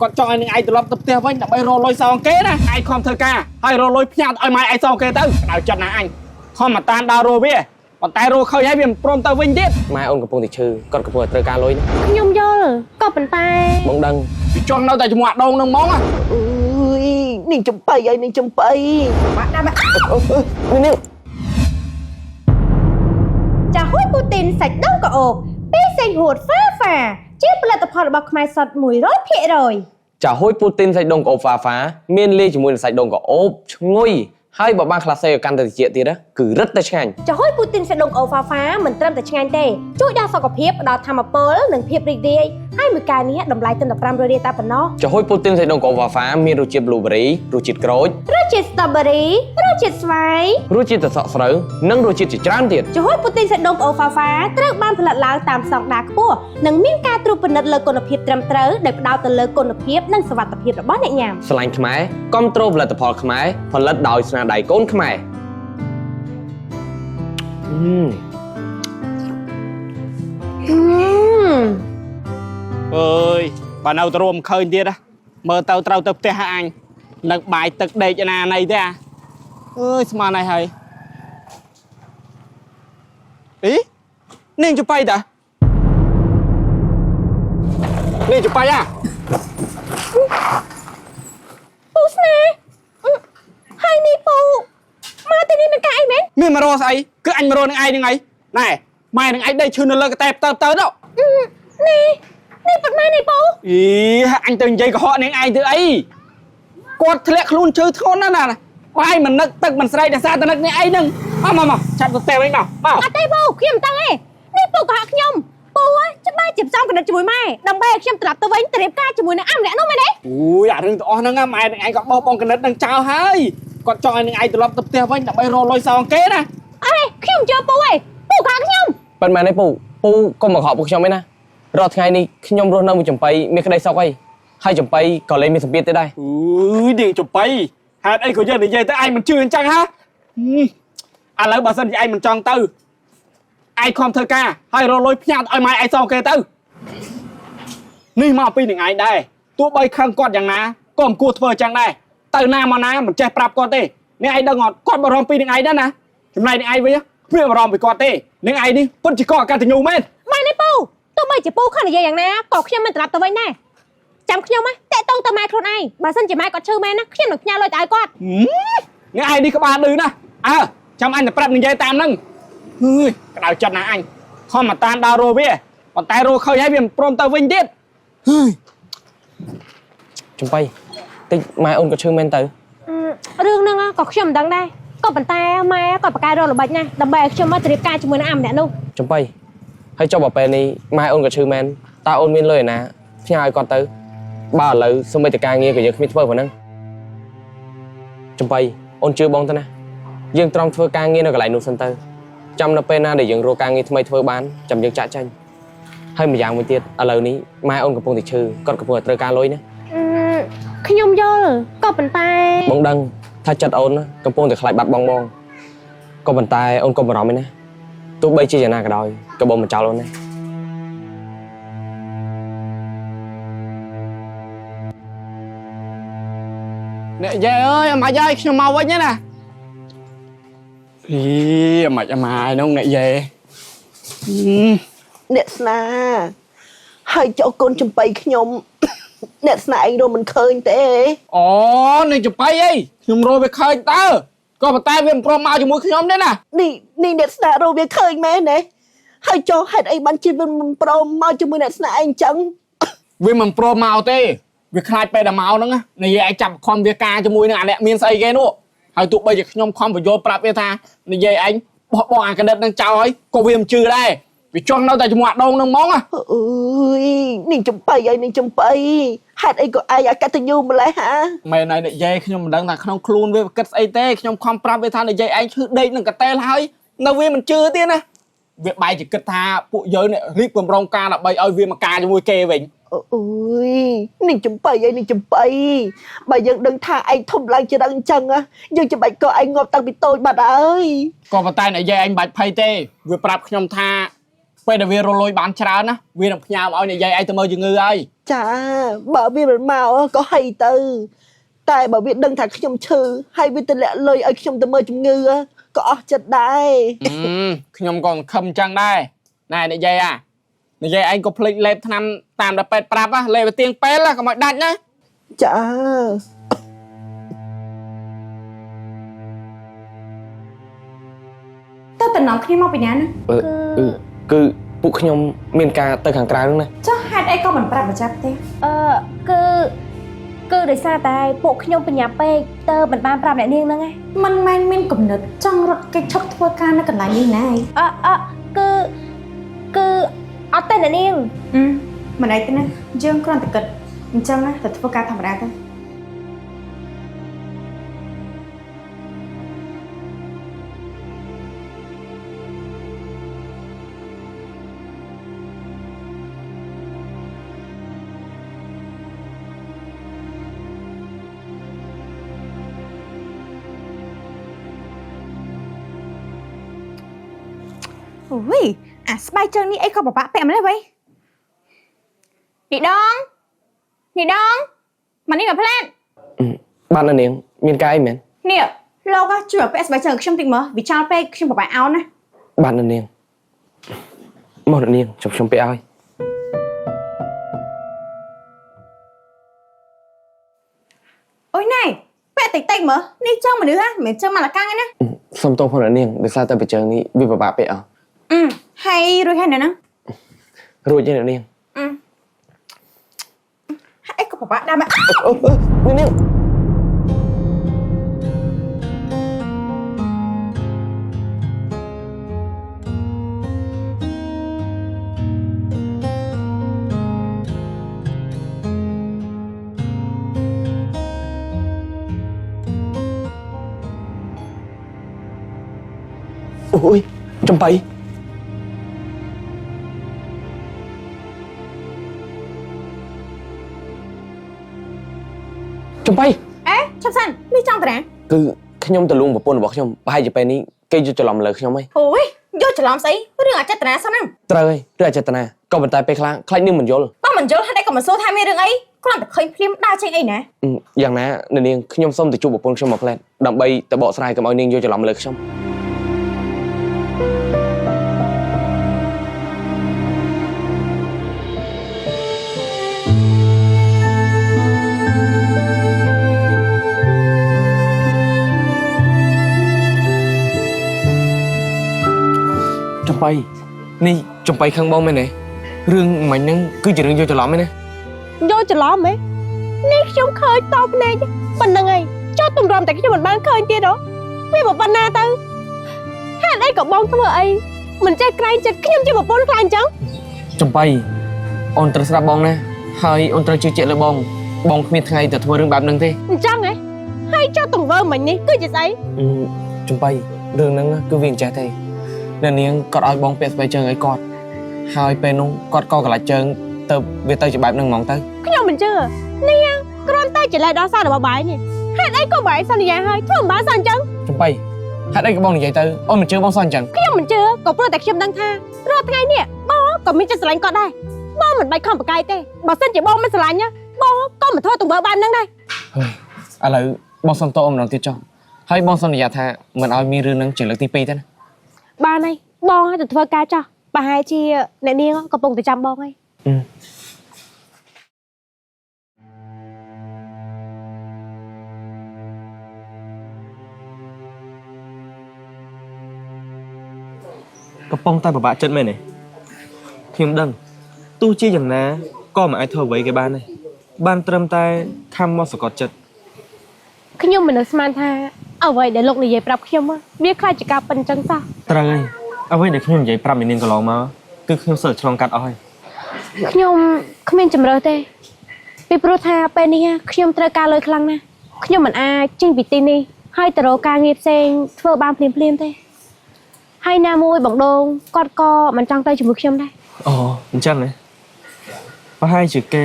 គាត់ចង់ឲ្យនឹងឯងត្រឡប់ទៅផ្ទះវិញដើម្បីរកលុយសងគេណាឯងខំធ្វើការហើយរកលុយផ្ញើឲ្យម៉ែឯងសងគេទៅក្តៅចិត្តណាស់អញខំមកតាមដើររកវាប៉ុន្តែរកឃើញហើយវាមិនព្រមទៅវិញទៀត ម៉ែអូនកំពុងតែឈឺគាត់កំពុងតែត្រូវការលុយណា ខ្ញុំយល់ក៏ប៉ុន្តែ បងដឹង វាចង់នៅតែជាមួយអាដងនឹងហ្មងណា អើយនាងចំបៃអីនាងចំបៃ នេះនេះ ចាហួយពូទីនសាច់ដុំក្អូបពីសេងហួតហ្វាហ្វាជាផលិតផលរបស់ខ្មែរសុទ្ធ100% ចាហួយពូទីនសាច់ដុំក្អូបហ្វាហ្វាមានលាយជាមួយនឹងសាច់ដុំក្អូបឈ្ងុយហើយបើបានក្លាសេឲ្យកាន់តែត្រចៀកទៀតណាគឺរឹតតែឆ្ងាញ់ ចាហួយពូទីនសាច់ដុំក្អូបហ្វាហ្វាមិនត្រឹមតែឆ្ងាញ់ទេជួយដល់សុខភាពផ្ដល់ធម៌ពលនិងភាពរីករាយហើយមួយកែវនេះតម្លៃត្រឹមតែ500រៀលតែប៉ុណ្ណោះ ចាហួយពូទីនសាច់ដុំក្អូបហ្វាហ្វាមានរសជាតិ blueberry រសជាតិក្រូច រសជាតិ strawberry រសជាតិស្វាយ រសជាតិត្រសក់ស្រូវនិងរសជាតិជាច្រើនទៀត ចាហួយពូទីនសាច់ដុំក្អូបហ្វាហ្វាត្រូវបានផលិតឡើងតាមស្តង់ដារខ្ពស់និងមានការត្រួតពិនិត្យលើគុណភាពត្រឹមត្រូវដែលផ្ដោតទៅលើគុណភាពនិងសុវត្ថិភាពរបស់អ្នកញ៉ាំ ស្រឡាញ់ខ្មែរគាំទ្រផលិតផលខ្មែរផលិតដោយស្នាដៃកូនខ្មែរអឺ អឺ អើយបើនៅទៅរួមឃើញទៀតណាមើលទៅត្រូវទៅផ្ទះហើយអញនឹកបាយទឹកដេកណាណីទេអាអើយស្មានហើយហើយអីនាងចបៃតានាងចបៃអា ពូស្នេហ៍អឺហើយនេះពូមកទីនេះមានការអីមែន មានមករកស្អីគឺអញមករកនឹងឯងហ្នឹងឯងណែម៉ែនឹងឯងដេកឈឺនៅលើកតែផ្ទៅផ្ទៅនោះ អឺនេះនេះពិតមែននេះពូ អីអញទៅនិយាយកុហកនឹងឯងទៅអីគាត់ធ្លាក់ខ្លួនឈឺធ្ងន់ណាស់ណាបាយមិននឹកទឹកមិនស្រែកដោយសារតែនឹកនេះឯងហ្នឹងមកមកមកចាប់ទៅផ្ទះវិញមកមក អត់ទេពូខ្ញុំមិនតឹងទេនេះពូកុហកខ្ញុំពូហ៎ច្បាស់ជាផ្សំកណិតជាមួយម៉ែដើម្បីឲ្យខ្ញុំត្រឡប់ទៅវិញទៅរៀបការជាមួយនឹងអាម្នាក់នោះមែនទេ អូយអារឿងទាំងអស់ហ្នឹងណាម៉ែនឹងឯងក៏បោះបង់កណិតនឹងចោលហើយគាត់ចង់ឲ្យនឹងឯងត្រឡប់ទៅផ្ទះវិញដើម្បីរកលុយសងគេណា អត់ទេខ្ញុំមិនជឿពូទេពូកុហកខ្ញុំ ប៉ិនមែនទេពូពូកុំមកខកពួកខ្ញុំឯណារាល់ថ្ងៃនេះខ្ញុំរស់នៅមួយចំបៃមានក្តីសុខអីហើយចំបៃក៏លែងមានសម្ពាធទៀតដែរ អើយនាងចបៃហេតុអីក៏យើងនិយាយទៅឯងមិនជឿអញ្ចឹងហ៎ឥឡូវបើសិនជាឯងមិនចង់ទៅឯងខំធ្វើការហើយរកលុយផ្ញើឲ្យម៉ែឯងសងគេទៅនេះមកពីនឹងឯងដែរទោះបីខឹងគាត់យ៉ាងណាក៏មិនគួរធ្វើអញ្ចឹងដែរទៅណាមកណាមិនចេះប្រាប់គាត់ទេនេះឯងដឹងអត់គាត់បារម្ភពីនឹងឯងដែរណាចំណែកនឹងឯងវិញគ្មានបារម្ភពីគាត់ទេនឹងឯងនេះពិតជាកអកតញ្ញូមែន ម៉ែនេះពូទោះបីជាពូខំនិយាយយ៉ាងណាក៏ខ្ញុំមិនត្រឡប់ទៅវិញដែរចាំខ្ញុំណាតាក់ទងទៅម៉ែខ្លួនឯងបើសិនជាម៉ែគាត់ឈឺមែនណាខ្ញុំនឹងផ្ញើលុយទៅឲ្យគាត់ នេះឯងនេះក្បាលឌឺណាស់អើចាំអញទៅប្រាប់នឹងនិយាយតាមហ្នឹងហឺយក្តៅចិត្តណាស់អញខំមកតាមដើររកវាប៉ុន្តែរកឃើញហើយវាមិនព្រមទៅវិញទៀតហឺយ ចំបៃតិចម៉ែអូនក៏ឈឺមែនទៅ អឺរឿងហ្នឹងក៏ខ្ញុំមិនដឹងដែរក៏ប៉ុន្តែម៉ែក៏ប្រកែករកល្បិចណាស់ដើម្បីឲ្យខ្ញុំមកត្រៀមការជាមួយនឹងអាម្នាក់នោះ ចំបៃហើយចុះបើពេលនេះម៉ែអូនក៏ឈឺមែនតើអូនមានលុយឯណាផ្ញើឲ្យគាត់ទៅបើឥឡូវសូម្បីតែការងារក៏យើងគ្មានធ្វើផងហ្នឹងចំបៃអូនជឿបងទៅណាយើងត្រង់ធ្វើការងារនៅកន្លែងនោះសិនទៅចាំនៅពេលណាដែលយើងរកការងារថ្មីធ្វើបានចាំយើងចាក់ចាញ់ហើយម្យ៉ាងមួយទៀតឥឡូវនេះម៉ែអូនកំពុងតែឈឺគាត់កំពុងតែត្រូវការលុយណា អឺខ្ញុំយល់ក៏ប៉ុន្តែ បងដឹងថាចិត្តអូនណាកំពុងតែខ្លាចបាត់បង់បងក៏ប៉ុន្តែអូនកុំបារម្ភឯណាទោះបីជាយ៉ាងណាក៏ដោយក៏បងមិនចោលអូនដែរ អ្នកយាយអើយអាម៉ាច់អើយខ្ញុំមកវិញហើយណាអីអាម៉ាច់អាម៉ាយនោះអ្នកយាយហឹម អ្នកស្នាហើយចុះកូនចំបៃខ្ញុំ អ្នកស្នាឯងរកមិនឃើញទេ អូនឹងចបៃអីខ្ញុំរកវាឃើញតើក៏ប៉ុន្តែវាមិនព្រមមកជាមួយខ្ញុំទេណា នេះនេះអ្នកស្នារកវាឃើញមែនទេហើយចុះហេតុអីបានជាវាមិនព្រមមកជាមួយអ្នកស្នាឯងអញ្ចឹង វាមិនព្រមមកទេវាខ្លាចពេលដែលមកហ្នឹងណានិយាយឯងចាប់ខំវាការជាមួយនឹងអាអ្នកមានស្អីគេនោះហើយទោះបីជាខ្ញុំខំបញ្យល់ប្រាប់វាថានិយាយឯងបោះបង់អាកណិតនឹងចោលហើយក៏វាមិនជឿដែរវាចង់នៅតែជាមួយអាដងនឹងហ្មងណា អើយនាងចំបៃអីនាងចំបៃហេតុអីក៏ឯងអកតញ្ញូម្លេះហា មែនហើយនិយាយខ្ញុំមិនដឹងថាក្នុងខ្លួនវាគិតស្អីទេខ្ញុំខំប្រាប់វាថានិយាយឯងឈឺដេកនឹងកតែលហើយនៅវាមិនជឿទៀតណាវាបែរជាគិតថាពួកយើងនេះរៀបកម្រងការដើម្បីឲ្យវាមកការជាមួយគេវិញ អើយនាងចំបៃអីនាងចំបៃបើយើងដឹងថាឯងធំឡើងជារឹងអញ្ចឹងណាយើងច្បាច់ក៏ឯងងាប់តាំងពីតូចបាត់ហើយ ក៏ប៉ុន្តែនិយាយឯងបាច់ភ័យទេវាប្រាប់ខ្ញុំថាពេលដែលវារលុយបានច្រើនណាវានឹងផ្ញើមកឲ្យនិយាយឯងទៅមើលជំងឺហើយ ចាបើវាមិនមកក៏ហីទៅ តែបើវាដឹងថាខ្ញុំឈឺហើយវាទម្លាក់លុយឲ្យខ្ញុំទៅមើលជំងឺក៏អស់ចិត្តដែរ ខ្ញុំក៏សង្ឃឹមចឹងដែរណែនិយាយអានិយាយឯងក៏ភ្លេចលេបថ្នាំតាមដែលពេទ្យប្រាប់ណាលេបទៅទៀងពេលណាកុំឲ្យដាច់ណា ចា តើតំណងគ្នាមកពីណាណា អឺគឺគឺពួកខ្ញុំមានការទៅខាងក្រៅហ្នឹងណា ចុះហេតុអីក៏មិនប្រាប់ម្ចាស់ផ្ទះ អឺគឺគឺដោយសារតែពួកខ្ញុំបញ្ញាពេកទៅមិនបានប្រាប់អ្នកនាងហ្នឹងឯង មិនមែនមានគំនិតចង់រត់គេចឈប់ធ្វើការនៅកន្លែងនេះណាឯង អឺអឺគឺគឺអត់ទេអ្នកនាង អឺមិនអីទេណាយើងគ្រាន់តែគិតអញ្ចឹងណាតែធ្វើការធម្មតាទៅអូយអាស្បែកជើងនេះអីក៏ពិបាកពាក់ម្ល៉េះវ៉ៃនេះដងនេះដងមកនេះមកផ្លែត បានណានាងមានការអីមែន នេះលោកហ៎ជួយឲ្យពាក់ស្បែកជើងខ្ញុំតិចមើលវាចោលពេកខ្ញុំពិបាកអោនណា បានណានាងមកណានាងជប់ខ្ញុំពាក់ឲ្យ អូយណែពាក់តិចតិចមើលនេះចង់មនុស្សហ៎មិនមែនចង់មកលកាំងឯណា សុំទោសផងណានាងដោយសារតែបច្ជើងនេះវាពិបាកពាក់អស់ អឺហើយរួចហើយនៅហ្នឹង រួចទេណានាង អឺហើយអីក៏ពិបាកដែរមក អូអូនាងអូយចំបៃចំបៃ អេឈប់សិននេះចង់តារា គឺខ្ញុំទៅលួងប្រពន្ធរបស់ខ្ញុំប្រហែលជាពេលនេះគេយកច្រឡំលើខ្ញុំហី អូយយកច្រឡំស្អីរឿងអចេតនាសោះហ្នឹង ត្រូវហើយឬអចេតនាក៏ប៉ុន្តែពេលខ្លះខ្លាចនាងមិនយល់ បើមិនយល់ហេតុអីក៏មិនសួរថាមានរឿងអីគ្រាន់តែឃើញភ្លាមដើរចេញអីណា អឺយ៉ាងណានៅនាងខ្ញុំសូមទៅជួបប្រពន្ធខ្ញុំមកផ្លែតដើម្បីទៅបកស្រាយកុំឲ្យនាងយកច្រឡំលើខ្ញុំចំបៃនេះចំបៃខឹងបងមែនទេរឿងមិញហ្នឹងគឺជារឿងយកច្រឡំឯណា យកច្រឡំហ៎នេះខ្ញុំឃើញតភ្នែកប៉ុណ្្នឹងហើយចុះទម្រាំតែខ្ញុំមិនបានឃើញទៀតហ៎វាមកប៉ុណ្ណាទៅហេតុអីក៏បងធ្វើអីមិនចេះក្រែងចិត្តខ្ញុំជាប្រពន្ធខ្លាចអញ្ចឹង ចំបៃអូនត្រូវស្ដាប់បងណាហើយអូនត្រូវជឿជាក់លើបងបងគ្មានថ្ងៃទៅធ្វើរឿងបែបហ្នឹងទេ អញ្ចឹងហ៎ហើយចុះទង្វើមិញនេះគឺជាស្អី អឺចំបៃរឿងហ្នឹងគឺវាអញ្ចេះទេអ្នកនាងគាត់ឲ្យបងពាក់ស្បែកជើងឲ្យគាត់ហើយពេលនោះគាត់ក៏កន្លាច់ជើងទៅវាទៅជាបែបហ្នឹងហ្មងទៅ ខ្ញុំមិនជឿនេះគ្រាន់តែជាលេសដល់សាររបស់បាយនេះហេតុអីក៏បាយសន្យាហើយធ្វើមិនបានសោះអញ្ចឹង ចំបៃហេតុអីក៏បងនិយាយទៅអូនមិនជឿបងសោះអញ្ចឹង ខ្ញុំមិនជឿក៏ព្រោះតែខ្ញុំដឹងថារាល់ថ្ងៃនេះបងក៏មានចិត្តស្រឡាញ់គាត់ដែរបងមិនបាច់ខំប្រកែកទេបើសិនជាបងមិនស្រឡាញ់ណាបងក៏មិនធ្វើទង្វើបែបហ្នឹងដែរ ហើយឥឡូវបងសុំទោសអូនម្ដងទៀតចុះហើយបងសន្យាថាមិនឲ្យមានរឿងហ្នឹងជាលើកទី2ទេណា បានហើយបងឲ្យទៅធ្វើការចោះប្រហែលជាអ្នកនាងកំពុងតែចាំបងហើយ អឺ កំពុងតែពិបាកចិត្តមែនទេខ្ញុំដឹងទោះជាយ៉ាងណាក៏មិនអាចធ្វើអ្វីគេបានដែរបានត្រឹមតែខំមកសកត់ចិត្ត ខ្ញុំមិននឹកស្មានថាអ្វីដែលលោកនិយាយប្រាប់ខ្ញុំវាខ្លាចជាការពិតអញ្ចឹងសោះ ត្រូវហើយអ្វីដែលខ្ញុំនិយាយប្រាប់មីនាងកន្លងមកគឺខ្ញុំសើឆ្លងកាត់អស់ហើយ ខ្ញុំគ្មានជំរឿទេពីព្រោះថាពេលនេះខ្ញុំត្រូវការលុយខ្លាំងណាស់ខ្ញុំមិនអាចចេញពីទីនេះហើយទៅរកការងារផ្សេងធ្វើបានភ្លាមៗទេហើយណាមួយបងដូងគាត់ក៏មិនចង់ទៅជាមួយខ្ញុំដែរ អូអញ្ចឹងហ៎ប្រហែលជាគេ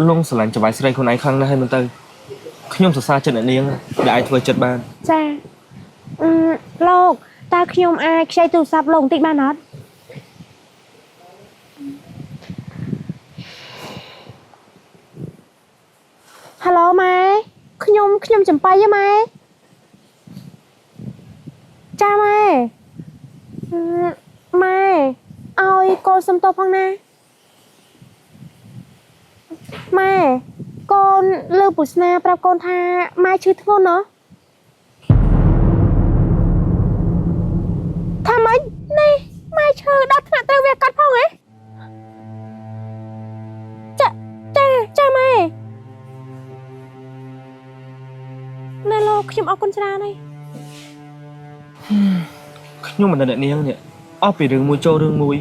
លងស្រឡាញ់ចៅហ្វាយស្រីខ្លួនឯងខ្លាំងណាស់ហើយមិនទៅខ្ញុំសរសើរចិត្តអ្នកនាងដែលអាចធ្វើចិត្តបាន ចាអឺលោកតើខ្ញុំអាចខ្ចីទូរស័ព្ទលោកបន្តិចបានអត់ ខ្ញុំចំបៃហ៎ម៉ែចាម៉ែអឺម៉ែឲ្យកូនសុំទោសផងណាម៉ែកូនលើពុស្នាប្រាប់កូនថាម៉ែឈឺធ្ងន់ណោះថាម៉េចនេះម៉ែឈឺដល់ថ្នាក់ត្រូវវាកាត់ផងហ៎ចាចាចាម៉ែ ណែលោកខ្ញុំអរគុណច្រើនហើយ ខ្ញុំមិនដឹងអ្នកនាងនេះអស់ពីរឿងមួយចូលរឿងមួយ